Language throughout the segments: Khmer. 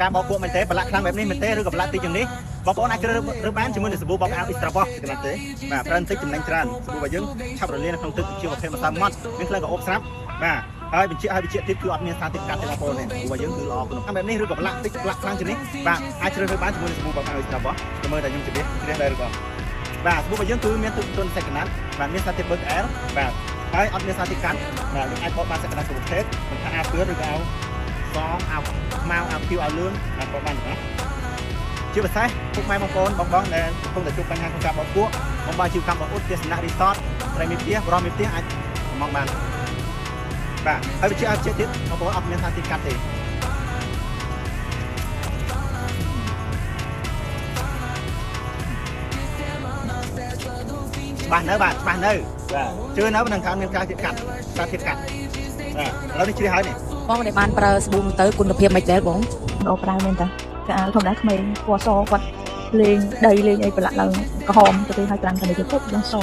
ក្នុងការបោកគក់មែនទេប្រឡាក់ខ្លាំងបែបនេះមែនទេឬក៏ប្រឡាក់តិចជាងនេះបងប្អូនអាចជ្រើសរើសបានជាមួយនឹងសាប៊ូបោកអាវ Extra Wash កណ្ដាស់ទេបាទប្រើបន្តិចចំណេញច្រើនសាប៊ូរបស់យើងឆាប់រលាយនៅក្នុងទឹកជាប្រភេទម្សៅម៉ត់មានក្លិនក្រអូបស្រាប់បាទហើយបញ្ជាក់ឲ្យបញ្ជាក់ទៀតគឺអត់មានសារធាតុកាត់ទេបងប្អូននេះសាប៊ូរបស់យើងគឺល្អគុណភាពបែបនេះឬក៏ប្រឡាក់តិចប្រឡាក់ខ្លាំងជាងនេះបាទអាចជ្រើសរើសបានជាមួយនឹងសាប៊ូបោកអាវ Extra Wash ទៅមើលតែខ្ញុំជម្រាបជ្រះដែរឬក៏បាទសាប៊ូរបស់យើងគឺមានទឹកទន់សាច់កណាត់បាទមានសារធាតុបឺកអែលបាទហើយអត់មានសារធាតុកាត់បាទយើងអាចបោកបានសាច់កណាត់គ្រប់ប្រភេទមិនថាអាវពឿនឬក៏អាវសអាវខ្មៅអាវខៀវអាវលឿងអាចបោកបានទាំងអស់ជាពិសេសពុកម៉ែបងប្អូនបងបងដែលកំពុងតែជួបបញ្ហាក្នុងការបោកគក់បងបងអាជីវកម្មបោកអ៊ុតទេសនៈរីសតត្រីមានផ្ទះបរោះមានផ្ទះអាចមកបានបាទហើយបញ្ជាក់ឲ្យជាទៀតបងប្អូនអត់មានសារធាតុកាត់ទេច្បាស់នៅបាទច្បាស់នៅ បាទ ជឿនៅនឹងថាមានការធាតុកាត់សារធាតុកាត់បាទឥឡូវនេះជ្រះហើយនេះ បងដែលបានប្រើសាប៊ូនោះទៅគុណភាពមិនដែរបង ល្អប្រើមែនតាកាលធម្មតាក្មេងពណ៌សគាត់លេងដីលេងអីប្រឡាក់ឡើងក្រហមទៅពេលឲ្យត្រាំតែនេះទៅឡើងស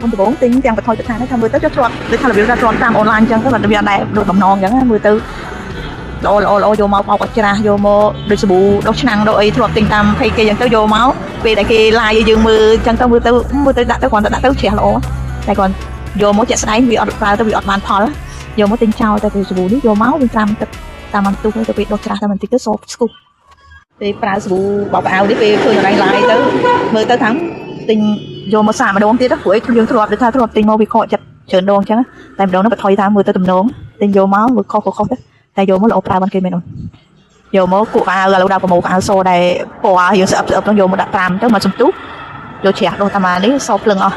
មុនដំបូងទិញទាំងបថុយទៅថាថាមើលទៅចុះធ្លាប់ដូចថារបៀបថាធ្លាប់តាមអនឡាញអញ្ចឹងទៅបាទវាអត់ដែរដូចបំណងអញ្ចឹងណាមើលទៅល្អល្អល្អយកមកបោកអត់ច្រាស់យកមកដូចសាប៊ូដុសឆ្នាំងដុសអីធ្លាប់ទិញតាមភ័យគេអញ្ចឹងទៅយកមកពេលដែលគេឡាយឲ្យយើងមើលអញ្ចឹងទៅមើលទៅមើលទៅដាក់ទៅគ្រាន់តែដាក់ទៅជ្រះល្អតែគ្រាន់យកមកជាក់ស្ដែងវាអត់ប្រើទៅវាអត់បានផលយកមកទិញចោលតែពេលសាប៊ូនេះយកមកវិញត្រាំទឹក តាមបន្ទុះទៅពេលដុសច្រាស់តែបន្តិចទៅសស្គុះពេលប្រើសាប៊ូបោកអាវនេះពេលឃើញអនឡាញឡាយទៅមើលទៅខាងទិញយកមកសាកម្ដងទៀតព្រោះអីយើងធ្លាប់ដូចថាធ្លាប់ទិញមកវាខកចិត្តច្រើនដងអញ្ចឹងតែម្ដងនោះបថុយថាមើលទៅទំនងទិញយកមកមើលខុសក៏ខុសទៅតែយកមកល្អប្រើបានគេមែនអូនយកមកគក់អាវឥឡូវដល់ប្រមូលអាវសដែលពណ៌យើងស្អឹបស្អឹបហ្នឹងយកមកដាក់ត្រាំទៅមកសំទុះយកជ្រះដុសតាមនេះសភ្លឹងអស់